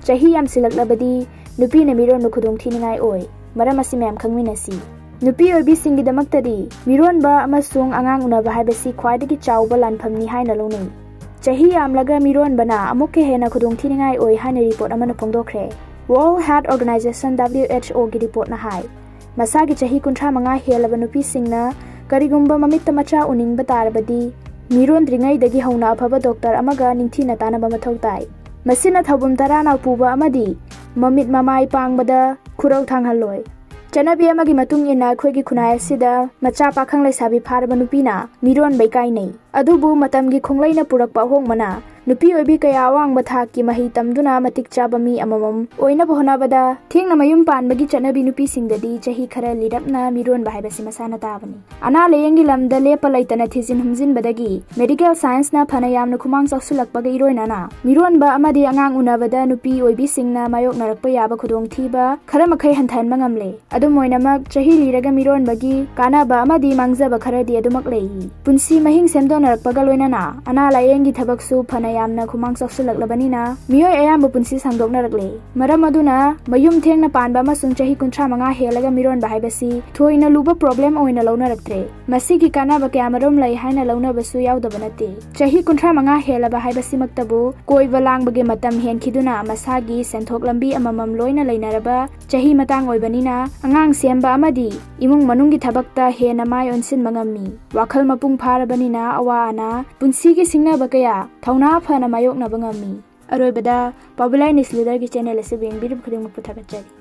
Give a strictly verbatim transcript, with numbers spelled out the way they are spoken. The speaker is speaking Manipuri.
ꯆꯍꯤ ꯌꯥꯝꯁꯤꯜꯂꯛꯂꯕꯗꯤ ꯅꯨꯄꯤꯅ ꯃꯤꯔꯣꯟꯕ ꯈꯨꯗꯣꯡ ꯊꯤꯅꯤꯡꯉꯥꯏ ꯑꯣꯏ꯫ ꯃꯔꯝ ꯑꯁꯤ ꯃꯌꯥꯝ ꯈꯪꯃꯤꯟꯅꯁꯤ꯫ ꯅꯨꯄꯤ ꯑꯣꯏꯕꯤꯁꯤꯡꯒꯤꯗꯃꯛꯇꯗꯤ ꯃꯤꯔꯣꯟꯕ ꯑꯃꯁꯨꯡ ꯑꯉꯥꯡ ꯎꯅꯕ ꯍꯥꯏꯕꯁꯤ ꯈ꯭ꯋꯥꯏꯗꯒꯤ ꯆꯥꯎꯕ ꯂꯥꯟꯐꯝꯅꯤ ꯍꯥꯏꯅ ꯂꯧꯅꯩ꯫ ꯆꯍꯤ ꯌꯥꯝꯂꯒ ꯃꯤꯔꯣꯟꯕꯅ ꯑꯃꯨꯛꯀ ꯍꯦꯟꯅ ꯈꯨꯗꯣꯡ ꯊꯤꯅꯤꯡꯉꯥꯏ ꯑꯣꯏ ꯍꯥꯏꯅ ꯔꯤꯄꯣꯔꯠ ꯑꯃꯅ ꯐꯣꯡꯗꯣꯛꯈ꯭ꯔꯦ꯫ World Health Organization, W H O ꯒꯤ ꯔꯤꯄꯣꯔꯠꯅ ꯍꯥꯏ, ꯃꯁꯥꯒꯤ ꯆꯍꯤ ꯀꯨꯟꯊ꯭ꯔꯥ ꯃꯉꯥ ꯍꯦꯜꯂꯕ ꯅꯨꯄꯤꯁꯤꯡꯅ ꯀꯔꯤꯒꯨꯝꯕ ꯃꯃꯤꯠꯇ ꯃꯆꯥ ꯎꯅꯤꯡꯕ ꯇꯥꯔꯕꯗꯤ, ꯃꯤꯔꯣꯟꯗ꯭ꯔꯤꯉꯩꯗꯒꯤ ꯍꯧꯅ ꯑꯐꯕ ꯗꯣꯛꯇꯔ ꯑꯃꯒ ꯅꯤꯡꯊꯤꯅ ꯇꯥꯟꯅꯕ ꯃꯊꯧ ꯇꯥꯏ꯫ ꯃꯁꯤꯅ ꯊꯧꯕꯨꯝ ꯇꯔꯥ ꯅꯥꯎ ꯄꯨꯕ ꯑꯃꯗꯤ ꯃꯃꯤꯠ ꯃꯃꯥꯏ ꯄꯥꯡꯕꯗ ꯈꯨꯔꯧ ꯊꯥꯡꯍꯜꯂꯣꯏ꯫ ꯆꯠꯅꯕꯤ ꯑꯃꯒꯤ ꯃꯇꯨꯡ ꯏꯟꯅ ꯑꯩꯈꯣꯏꯒꯤ ꯈꯨꯟꯅꯥꯏ ꯑꯁꯤꯗ ꯃꯆꯥ ꯄꯥꯈꯪ ꯂꯩꯁꯥꯕꯤ ꯐꯥꯔꯕ ꯅꯨꯄꯤꯅ ꯃꯤꯔꯣꯟꯕ ꯏꯀꯥꯏꯅꯩ꯫ ꯑꯗꯨꯕꯨ ꯃꯇꯝꯒꯤ ꯈꯣꯡꯂꯩꯅ ꯄꯨꯔꯛꯄ ꯑꯍꯣꯡꯕꯅ ꯅꯨꯄꯤ ꯑꯣꯏꯕꯤ ꯀꯌꯥ ꯑꯋꯥꯡꯕ ꯊꯥꯛꯀꯤ ꯃꯍꯩ ꯇꯝꯗꯨꯅ ꯃꯇꯤꯛ ꯆꯥꯕ ꯃꯤ ꯑꯃꯃꯝ ꯑꯣꯏꯅꯕ ꯍꯣꯠꯅꯕꯗ, ꯊꯦꯡꯅ ꯃꯌꯨꯝ ꯄꯥꯟꯕꯒꯤ ꯆꯠꯅꯕꯤ ꯅꯨꯄꯤꯁꯤꯡꯗꯗꯤ ꯆꯍꯤ ꯈꯔ ꯂꯤꯔꯞꯅ ꯃꯤꯔꯣꯟꯕ ꯍꯥꯏꯕꯁꯤ ꯃꯁꯥꯅ ꯇꯥꯕꯅꯤ꯫ ꯑꯅꯥ ꯂꯥꯌꯦꯡꯒꯤ ꯂꯝꯗ ꯂꯦꯞꯄ ꯂꯩꯇꯅ ꯊꯤꯖꯤꯟ ꯍꯨꯝꯖꯤꯟꯕꯗꯒꯤ medical science ꯅ ꯐꯅ ꯌꯥꯝꯅ ꯈꯨꯃꯥꯡ ꯆꯥꯎꯁꯤꯜꯂꯛꯄꯒ ꯏꯔꯣꯏꯅꯅ ꯃꯤꯔꯣꯟꯕ ꯑꯃꯗꯤ ꯑꯉꯥꯡ ꯎꯅꯕꯗ ꯅꯨꯄꯤ ꯑꯣꯏꯕꯤꯁꯤꯡꯅ ꯃꯥꯌꯣꯛꯅꯔꯛꯄ ꯌꯥꯕ ꯈꯨꯗꯣꯡꯊꯤꯕ ꯈꯔ ꯃꯈꯩ ꯍꯟꯊꯍꯟꯕ ꯉꯝꯂꯦ꯫ ꯑꯗꯨꯝ ꯑꯣꯏꯅꯃꯛ, ꯆꯍꯤ ꯂꯤꯔꯒ ꯃꯤꯔꯣꯟꯕꯒꯤ ꯀꯥꯟꯅꯕ ꯑꯃꯗꯤ ꯃꯥꯡꯖꯕ ꯈꯔꯗꯤ ꯑꯗꯨꯃꯛ ꯂꯩ꯫ ꯄꯨꯟꯁꯤ ꯃꯍꯤꯡ ꯁꯦꯝꯗꯣꯛꯅꯔꯛꯄꯒ ꯂꯣꯏꯅꯅ ꯑꯅꯥ ꯂꯥꯌꯦꯡꯒꯤ ꯊꯕꯛꯁꯨ ꯐꯅ ꯌꯥꯝꯅ ꯈꯨꯃꯥꯡ ꯆꯥꯎꯁꯤꯜꯂꯛꯂꯕꯅꯤꯅ ꯃꯤꯑꯣꯏ ꯑꯌꯥꯝꯕ ꯄꯨꯟꯁꯤ ꯁꯥꯡꯗꯣꯛꯅꯔꯛꯂꯦ꯫ ꯃꯔꯝ ꯑꯗꯨꯅ ꯃꯌꯨꯝ ꯊꯦꯡꯅ ꯄꯥꯟꯕ ꯑꯃꯁꯨꯡ ꯆꯍꯤ ꯀꯨꯟꯊ꯭ꯔꯥ ꯃꯉꯥ ꯍꯦꯜꯂꯒ ꯃꯤꯔꯣꯟꯕ ꯍꯥꯏꯕꯁꯤ ꯊꯣꯏꯅ ꯂꯨꯕ problem ꯑꯣꯏꯅ ꯂꯧꯅꯔꯛꯇ꯭ꯔꯦ꯫ ꯃꯁꯤꯒꯤ ꯀꯥꯟꯅꯕ ꯀꯌꯥꯃꯔꯨꯝ ꯂꯩ ꯍꯥꯏꯅ ꯂꯧꯅꯕꯁꯨ ꯌꯥꯎꯗꯕ ꯅꯠꯇꯦ꯫ ꯆꯍꯤ ꯀꯨꯟꯊ꯭ꯔꯥ ꯃꯉꯥ ꯍꯦꯜꯂꯕ ꯍꯥꯏꯕꯁꯤꯃꯛꯇꯕꯨ ꯀꯣꯏꯕ ꯂꯥꯡꯕꯒꯤ ꯃꯇꯝ ꯍꯦꯟꯈꯤꯗꯨꯅ ꯃꯁꯥꯒꯤ ꯁꯦꯟꯊꯣꯛ ꯂꯝꯕꯤ ꯑꯃꯃꯝ ꯂꯣꯏꯅ ꯂꯩꯅꯔꯕ ꯆꯍꯤ ꯃꯇꯥꯡ ꯑꯣꯏꯕꯅꯤꯅ ꯑꯉꯥꯡ ꯁꯦꯝꯕ ꯑꯃꯗꯤ ꯏꯃꯨꯡ ꯃꯅꯨꯡꯒꯤ ꯊꯕꯛꯇ ꯍꯦꯟꯅ ꯃꯥꯏ ꯑꯣꯟꯁꯤꯟꯕ ꯉꯝꯃꯤ꯫ ꯋꯥꯈꯜ ꯃꯄꯨꯡ ꯐꯥꯔꯕꯅꯤꯅ ꯑꯋꯥ ꯑꯅꯥ, ꯄꯨꯟꯁꯤꯒꯤ ꯁꯤꯡꯅꯕ ꯀꯌꯥ ꯊꯧꯅꯥ ꯐꯅ ꯃꯥꯌꯣꯛꯅꯕ ꯉꯝꯃꯤ꯫ ꯑꯔꯣꯏꯕꯗ, ꯄꯥꯎꯕꯤꯂꯥꯏ Niche Leader ꯒꯤ channel ꯑꯁꯤꯕꯨ ꯌꯦꯡꯕꯤꯔꯤꯕ ꯈꯨꯗꯤꯡꯃꯛꯄꯨ ꯊꯥꯒꯠꯆꯔꯤ꯫